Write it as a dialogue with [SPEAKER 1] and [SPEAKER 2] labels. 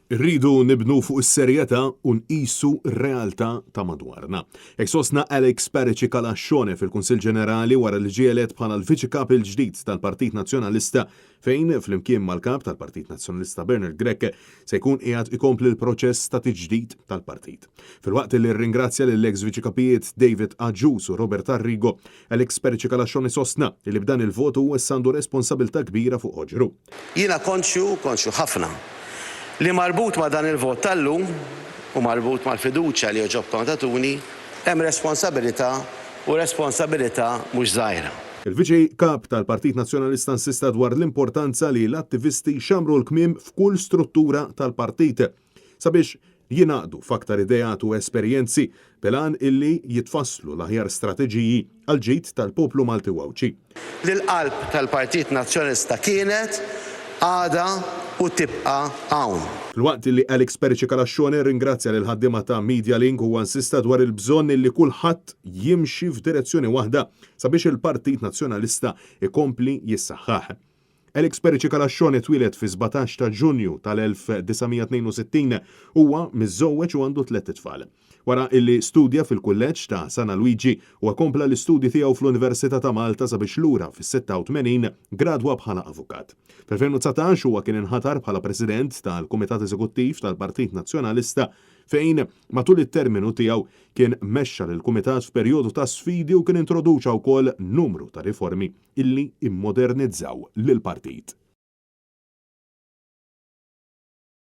[SPEAKER 1] Irridu nibnu fuq is-serjetà u nqisu r-realtà ta' madwarna. Hekk sostna Alex Perici Calascione fil-Kunsill Ġenerali wara li ġie elett bħala l-Viċi Kap il-ġdid tal-Partit Nazzjonalista fejn, flimkien mal-Kap tal-Partit Nazzjonalista Bernard Grech, se jkun qiegħed ikompli l-proċess ta' tiġdid tal-partit. Filwaqt li rringrazzja lill-eks Viċi Kapijiet David Agius u Robert Arrigo, Alex Perici Calascione sostna li b'dan il-vot hu issa għandu responsabilità kbira fuq ħoġru.
[SPEAKER 2] Jiena konxju, konxju ħafna, li marbut ma' dan il-vot tal-lum u marbut mal-fiduċja li għoġobkom tagħtuni, hemm responsabilità u responsabilità mhux żgħira.
[SPEAKER 1] Il-Viċi Kap tal-Partit Nazzjonalista insista dwar l-importanza li l-attivisti jxammru l-kmiem f'kull struttura tal-partit sabiex jingħaqdu f'aktar ideat u esperjenzi bil-għan illi jitfasslu l-aħjar strateġiji għall-ġid tal-poplu Malti u Għawdxi.
[SPEAKER 2] Li l-qalb tal-Partit Nazzjonalista kienet, għadha u tibqa' hawn.
[SPEAKER 1] Filwaqt li Alex Perici Calascione rringrazzja lill-ħaddiema ta' Media Link huwa insista dwar il-bżonn illi kulħadd jimxi f'direzzjoni waħda sabiex il-Partit Nazzjonalista jkompli jissaħħaħ. Alex Perici Calascione twieled fis-17 ta' Ġunju tal-1962. Huwa miżżewweġ u għandu tlett itfal. Wara illi studja fil-Kulleġġ ta' San Alwiġi, huwa kompla l-istudji tiegħu fl-Università ta' Malta sabiex lura fis-86 gradwa bħala avukat. Fl-2019 huwa kien inħatar bħala President tal-Kumitat Eżekuttiv tal-Partit Nazzjonalista fejn matul it-terminu tiegħu kien mexxa lill-Kumitat f'perjodu ta' sfidi u kien introduċa wkoll numru ta' riformi illi immodernizzaw lill-partit.